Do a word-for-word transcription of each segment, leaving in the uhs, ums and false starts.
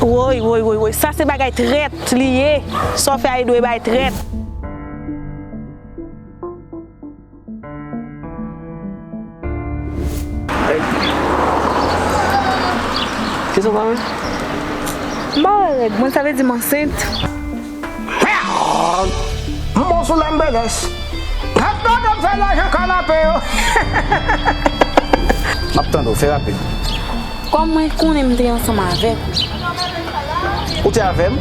Woy, woy, woy, woy, sa se bagay trèt li ye. Sa w fè a, li dwe bay trèt. Kisa w pa wè? M pa wè règ mwen, sa vle di m ansent. M bon sou lambelès. Gad gade m fè lajan kanape yo. M ap tande w, fè rapid. Kòm mwen konnen m te ansanm avèk ou. Ou te avè m?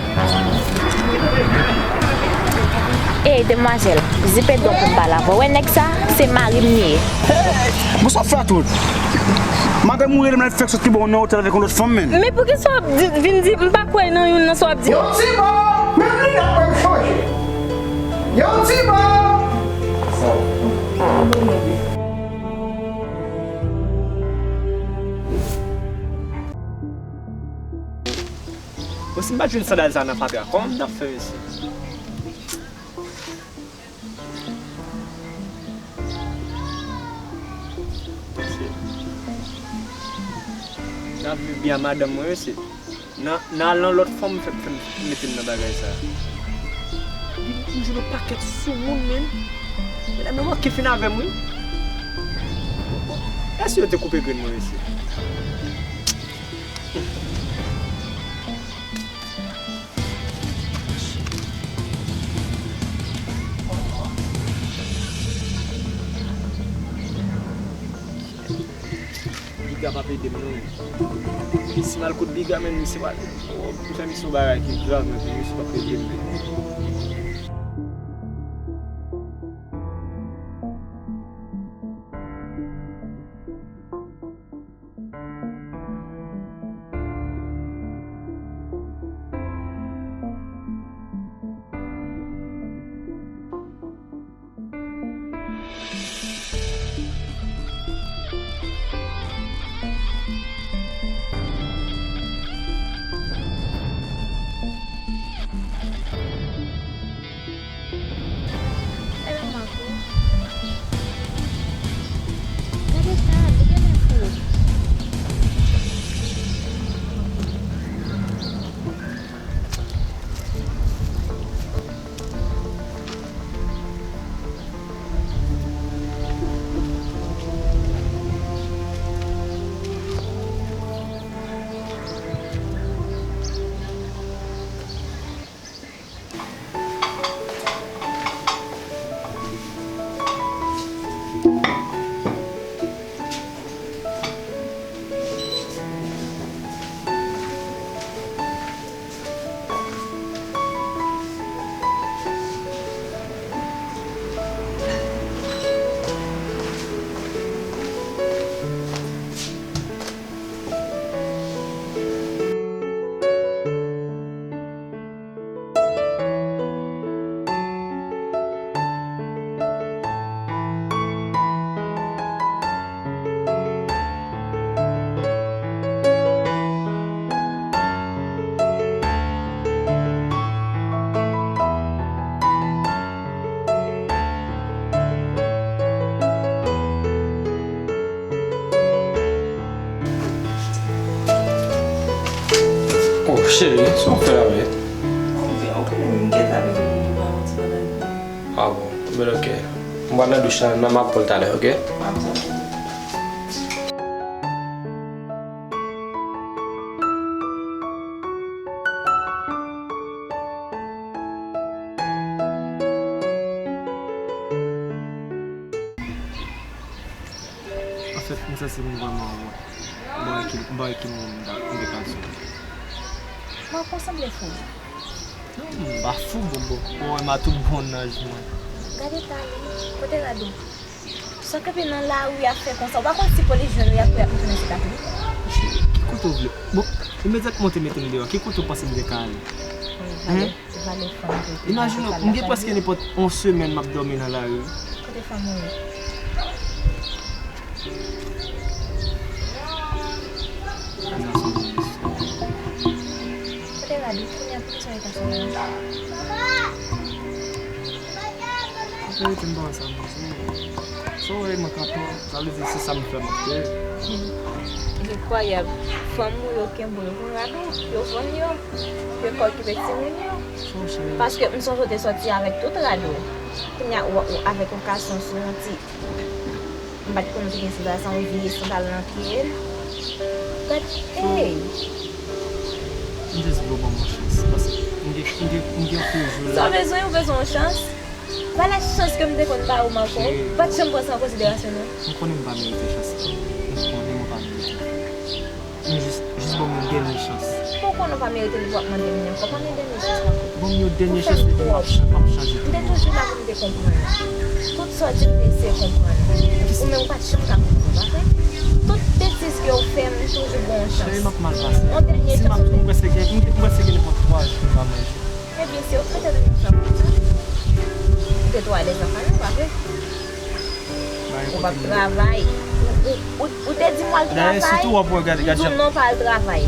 Ey, demwazèl, zipe do pou m pale avè w. Wè nèg sa, se mari m li ye. Hey! Bon, sa w fè a tout. Madanm ou rele m, l ap fè sòt li ba w nan otèl avèk yon lòt fanm, menn. Men poukisa w ap di, vin di, m pa kwè nan youn nan sa w ap di? Yon ti bò, menm linèt mwen chanje. Yon ti bò. Bon, si m pa t jwenn sandal sa nan fatra, kòman m t ap fè, mesye? Mesye, n ap viv byen a madanm mwen, mesye. Nan, nan al nan lòt fanm fè, fè, fè mete m nan bagay sa. Epi m jwenn yon pakèt soumoun, menn. Medam yo manke fin avè m, wi. Èske yo te koupe grenn mwen, mesye? Biga p ap ede m non. Si m al kot Biga, menm misye pral, oh, li fè misye yon bagay ki grav, men pou misye p ap ede m, menm. Gade sa, li genlè fou. Oh, cheri, sa w fè la menm? Ou konnen m gentan vin nan yon ti bagay. Ah bon, ben ok. Mwen nan douch la, nan m ap pran l talè, ok? Anfèt, m santi m vrèman wont. M pa wè ki, m pa wè ki mo m ta, m te ka di w. Marco, w sanble fou. Non, m pa fou, Bobo. Ou wè m a tout bon naj mwen. Gade talè, kote rad ou? Sa w kanpe nan lari ap fè konsa, ou pa konn si polis jwenn ou y ap pran, y ap retounen sou kafou. Ki kote w vle? Bon, imedyatman w te mete m deyò, ki kote w panse m te ka ale? Wi, valè, valè fanm ke w te. Imajine w, m gen prèske nenpòt yon semèn m ap dòmi nan lari. Kote fanm ou ye? Kote rad ou? Kounye a, poukisa w rete asou mwen? Verite m pa wè sa m bezwen. Sa w wè mwen kanpe, sa vle di se sa m fè m ap fè. Enkwayab. Fanm ou yo kenbe w yo pou rad ou, yo vann yo. Yo ka okipe timoun yo. Sa w cheri? Paske m sonje w te sòti avèk tout rad ou. Kounye a, ou, ou avèk yon gason sou yon ti, m pa t konnen w te gen sandal sa, yon vye sandal nan pye l. Gad, hey! M jis vle w ban m yon chans, paske m gen, m gen, m gen anpil jou la. Sa w bezwen, ou bezwen yon chans? Valè chans ke m te konn ba ou, Marco. Cheri. Ou pa t janm pran sa an konsiderasyon, non. M konnen m pa merite chans sa. M konnen mwen pa merite. M jis, jis ban m yon dènye chans. Pou w konnen w pa merite li, w ap mande m li ankò. Pa gen dènye chans, Marco. Ban m yon dènye chans, epi m ap chan-, m ap chanje tout. M te toujou la pou m te konprann ou. Tout sa w di, m te eseye konprann ou. Ou menm, ou pa t janm ka konprann, pa vre? Tout betiz ke w fè, m toujou ba w yon chans. Cheri, m ap mal pase. Yon dènye chans. Si m ap tou, m prèske gen, m prèske gen nenpòt twa jou m pa manje. Ebyen, si w te tande yon jan konsa, ou te dwe al nan fanmi w, pa vre? Ou p ap travay. Ou, ou, ou, ou te di m w al travay. Dayè, sitou w ap wè, gade, gade jan. M di w non, pa al travay.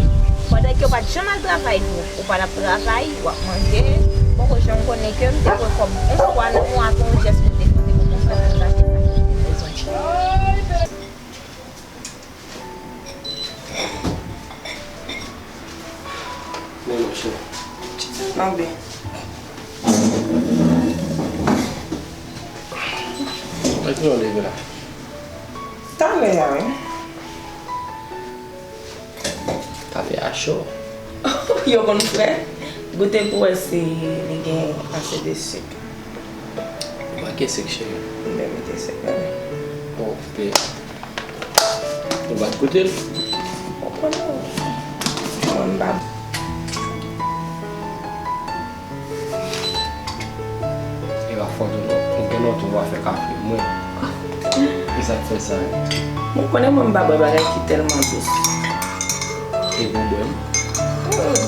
Pandan ke w pa t janm al travay tou. Ou pa t ap travay, w ap manje. Poko janm konnen ke m te pran kòb yon fwa nan mwa pou yon jès ke m te pote pou konsa pou m achte sa ke m te bezwen. Men monchè. Pitit la byen. Mwen ki yon leve la. Talè a, wi. Talè a cho. Yo konn frè. Goute pou wè si li gen ase de sik. Ou pa gen sik, cheri. M te mete sik la, wi. Bon, pe. Ou pa t goute l? Ou konnen, mwen m pa. E pa fòt ou non. Ou gen lontan ou pa fè kafe. Mwen. E sa k fè sa? Mwen konnen mwen m pa bwè bagay ki tèlman dous. E bon bwè m. Hmm.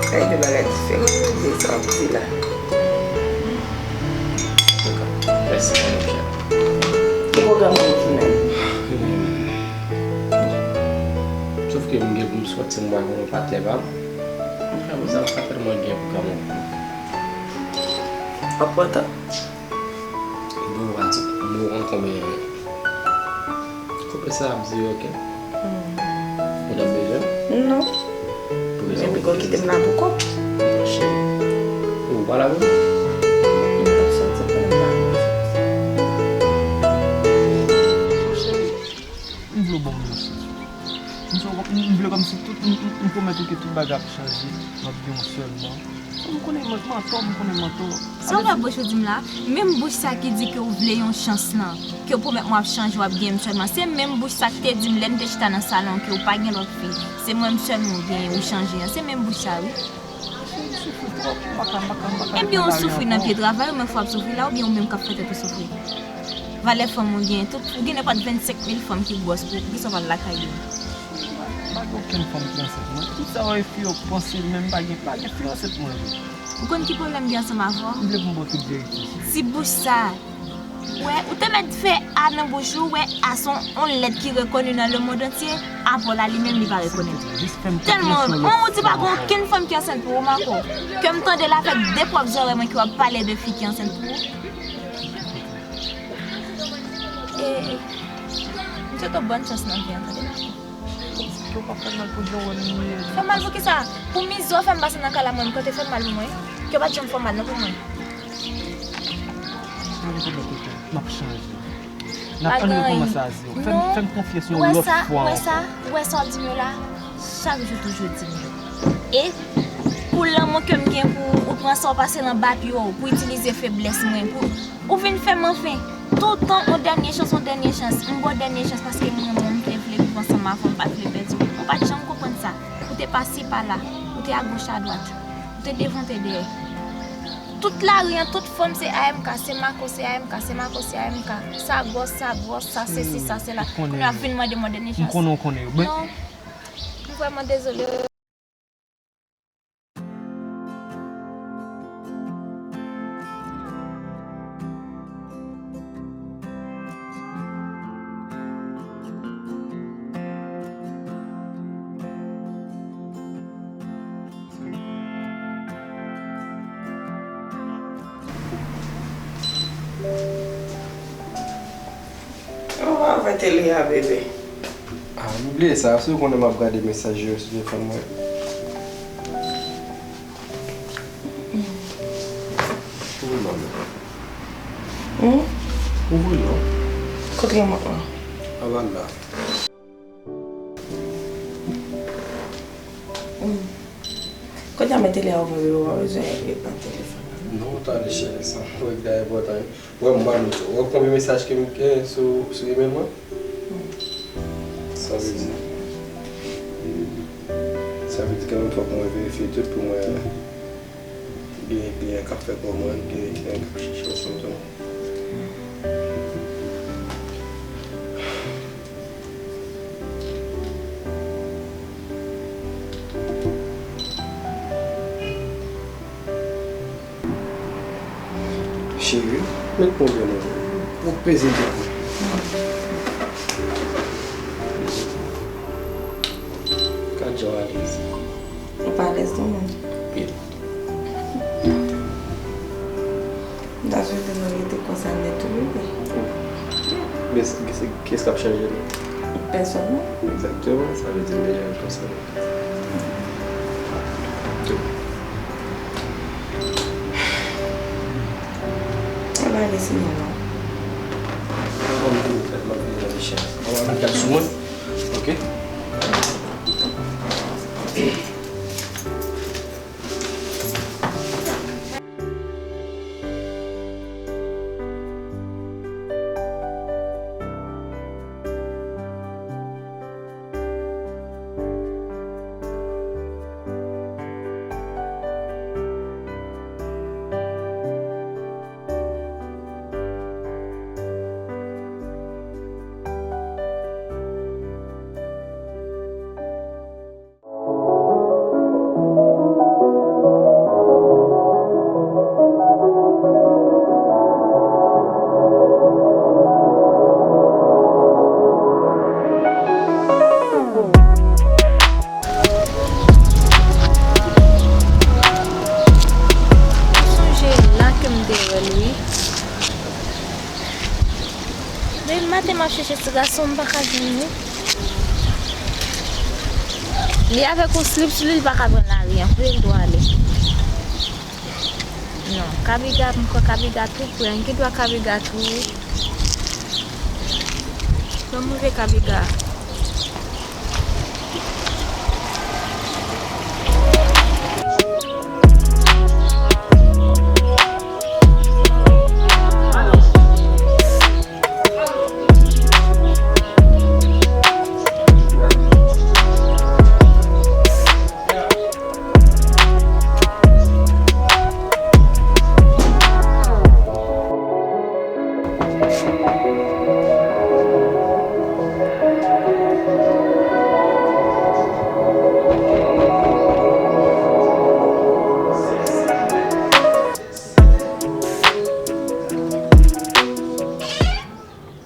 Ay, de bagay diferan, de sa w ap di la. Mèsi, mon chè. Ki pwogram ou pou jounen? Sòf ke m gen pou m sòti, m pral wè yon patnè pa m. M fè konsa, m pa tèlman gen pwogram ankò. W ap pran tan? Bon, w a di, bon, konbyen, konbyen sa ap di, ok? Hmm. Ou t ap bezwen m? Non. Pou rezon. Epi w kite m la pou kòb. Cheri. Ou pa la menm? M t ap sòti pou m pa. Cheri, m vle w ban m yon chans. M, m, m vle kòmsi tout, m, m, m pwomèt ou ke tout bagay ap chanje, m ap gen yon sèl non. M konnen mantò, m konnen mantò. Sa w wè bouch ou di m la? Menm bouch sa ki di ke w vle yon chans lan, ke w pwomèt mwen w ap chanje, w ap gen m sèlman. Se menm bouch sa ki te di m lè n te chita nan salon ke w pa gen lòt fi. Se mwen m sèlman w genyen, ou chanje an. Se menm bouch sa wi. Cheri, m soufri twòp, m pa ka, m pa ka, m pa ka. Ebyen, ou soufri nan pye travay ou, men fò w ap soufri la, oubyen ou menm k ap fè tèt ou soufri? Valè fanm ou gen, tout, ou gen nenpòt vennsenk mil fanm ki gwòs pou ou, poukisa w pa al lakay yo? M pa gen okenn fanm ki ansent mwen. Tout sa w wè fi yo panse, men m pa gen, pa gen fi ansent mwen vre. Ou konn ki pwoblèm gen ansanm avè w? M vle pou m ba w tout verite. Ti bouch sa, wè, ou te mèt fè A nan bouch ou, wè A se yon lèt ki rekoni nan lemonn antye, apre w la li menm li pa rekonèt. Tèlman, ou di pa gen okenn fanm ki ansent pou ou, Marco. Ke m tande la avèk de pwòp zòrèy mwen ke w ap pale de fi ki ansent pou ou. E, m swete w bòn chans nan vi an, tande, Marco. Kòmsi ke w pa fè mal pou jan w wè m ye. Fè mal pou kisa? Pou mizè w fè m pase nan kay la, mwen, m konte fè mal pou mwen. Ke w pa t janm fè mal non pou mwen. Mwen, m ap chanje. N ap annik rekòmanse a zewo. Fè m, fè m konfyans yon lòt fwa ankò. Ou wè sa, ou wè sa w ap di m yo la? Chak jou toujou di m yo. E pou lanmou ke m gen pou ou, ou pran sa w pase l anba pye w, pou itilize feblès mwen, pou ou vin fè m anfen. Toutan yon dènye chans, yon dènye chans. M ba w dènye chans paske m renmen w, m te vle viv ansanm avè w, m pa t vle pèdi w. Ou pa t janm konprann sa. Ou te pase pa la, ou te agoch adwat, ou te devan, ou te dèyè. Tout lari an, tout fanm se A M K, se Marco, se A M K, se Marco, se A M K. Sa gwòs, sa gwòs, sa sesi, sa sela. Kounye a vin mande m yon dènye chans. M konnen w konnen yo. Non. M vrèman dezole. Anvan tele a, bebe. Ah, m bliye sa, si w konnen m ap gade mesaj yo sou telefòn mwen. Ouvri non, men. Hmm? Ouvri non. Kot remòt lan? Anba la. Hmm. Kounye a, men tele a ouvri, ou pa bezwen nan telefòn nan. Non, tande cheri, sa wè ki ta enpòtan. Wè, m ba nou tou. Wè konbyen mesaj ke m gen sou, sou email mwen? Hmm. Sa vle di, sa vle di kanmenm fòk mwen verifye tout pou mwen gen kliyan k ap fè kòmand, gen kliyan k ap chèche ansanm tou. Cheri, men konbyen nou. Ou peze depi. Gad jan w alèz. Ou pa alèz non, menm. Pil. M ta swete nou rete konsa nèt wi, bebe. Men se, se, kiyès k ap chanje l? Pèsòn non. Egzakteman, sa vle di m deja konsa. Ala resi nou non. Bon, m vin fèt, m ap vin nan Michel. Bon, m ap vin fèt sou mwen. Ok. Sonje la ke m te wè l, wi. Depi maten m ap chèche ti gason m pa ka jwenn li. Li avèk yon slip sou li, li pa ka pran lari an. Kote l dwe ale? Non, Kabiga, m kwè Kabiga tou pre. Gen dwa Kabiga tou wi. Ban m rive Kabiga.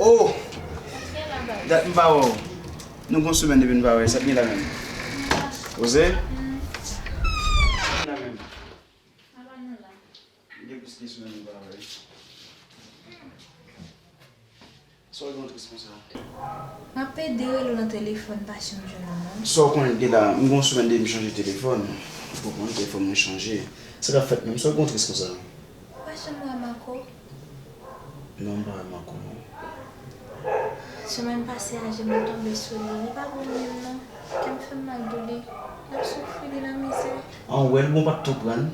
Oh! Dat m pa wè w. Nou gon semèn depi n pa wè, sa k gen la menm? Poze? La menm. Gen plis ke semèn nou pa wè. Sa w gen w tris konsa? M ap pede rele w nan telefòn, pa janm jwenn ou non. Sa w konnen gen la, m gon semèn depi m chanje telefòn. Ou konprann, telefòn mwen chanje. Sa k ap fèt menm? Sa w gen w tris konsa? Ou pa janm wè Marco? Non, m pa wè Marco non. Semèn pase a, je m tonbe sou li. Li pa bon menm non. Kè m fè m mal pou li. L ap soufri, li nan mizè. An, ou wè l, bon, w pa t tou pran l?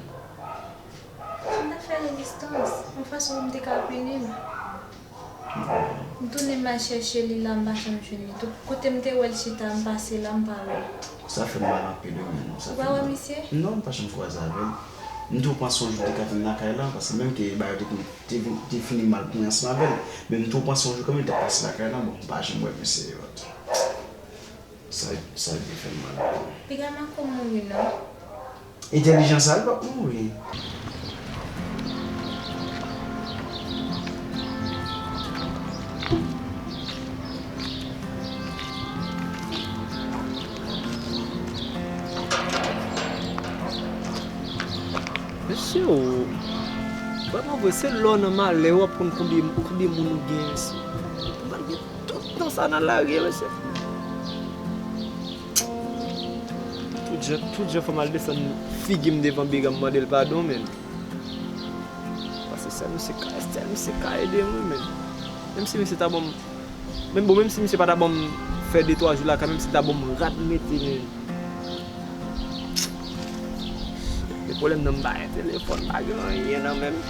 M t ap fè rezistans, yon fason pou m te ka pini l. M tounen m al chèche li la, m pa janm jwenn li. Tout kote m te wè l chita, m pase la, m pa wè l. Sa fè m mal anpil wi menm. Ou pa wè misye? Non, m pa janm kwaze avè l. M tou panse yon jou li te ka vin lakay la, paske menm ke bagay yo te, te, te fini mal pou mwen ansanm avè l. Men m tou panse yon jou kanmenm li t ap pase lakay la, bon, m pa janm wè misye. Sa, sa byen fè m mal. Piga Marco mouri non. Entèlijan sa, li p ap mouri. Mesye, o, vrèman vre, se lè w nan malè w ap konn konbyen, konbyen moun ou gen, mesye. Malgre tout Sa nan lari, mesye. Tout jan, tout jan fò m al desann figi m devan Big, m mande l padon, men. Paske sèl misye ka, sèl misye ka ede m, wi, men. Menm si misye ta ban m, menm bon, menm si misye pa ta ban m fè de twa jou lakay, menm si l ta ban m rad mete, men. Shit, men pwoblèm nan, m pa gen telefòn, pa gen anyen nan men m.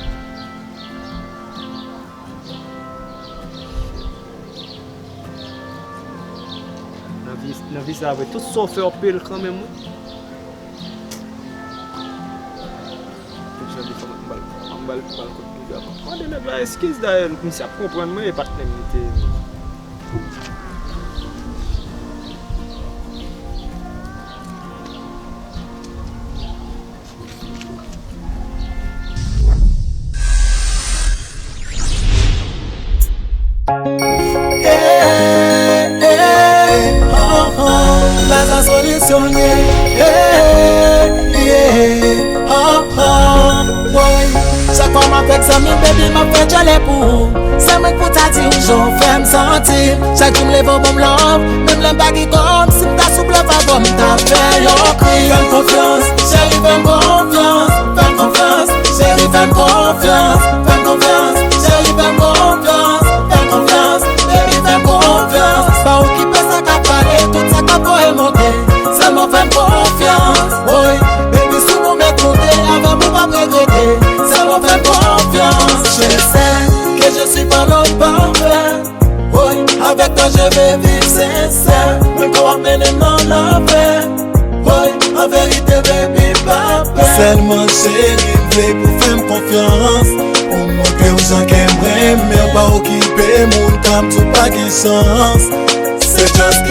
Nan vi, nan vi sa vre, tout sa w fè w peye l kanmenm, wi. Tout jan de fwa m bal, m bal, bal kout piga. Mande nèg la eskiz dayè, misye ap konprann mwen, e patnè m li te ye. Yeah, yeah, oh, oh. Blaze a solisyon ye. Yeah, yeah, oh, oh. Woy. Chak fwa m avèk zanmi m, baby, m ap fè djele pou ou. Se mwen k pou ta di w jan w fè m santi. Chak jou m leve w ban m love, menm lè m pa gen kòb, si m ta sou blòf avè w, m ta fè yon kri. Fè m konfyans, cheri, fè m konfyans, fè m konfyans, cheri, fè m konfyans, fè m konfyans, cheri, fè m konfyans, fè m konfyans, baby, fè m konfyans. Pa okipe sa k ap pale, tout sa k ap voye monte. Sèlman fè m konfyans, woy. Baby, si w pou met monte, avè m ou p ap regrete. Sèlman fè m konfyans, je sais que je suis pas l'homme parfait. Woy, avec toi je vais vivre sincère. Menm kan w ap mennen m nan lanfè. Woy, an verite, baby, pa pè. Sèlman cheri, m vle pou fè m konfyans. Pou m montre w jan ke m renmen w, pa okipe moun k ap di w pa gen chans. Se just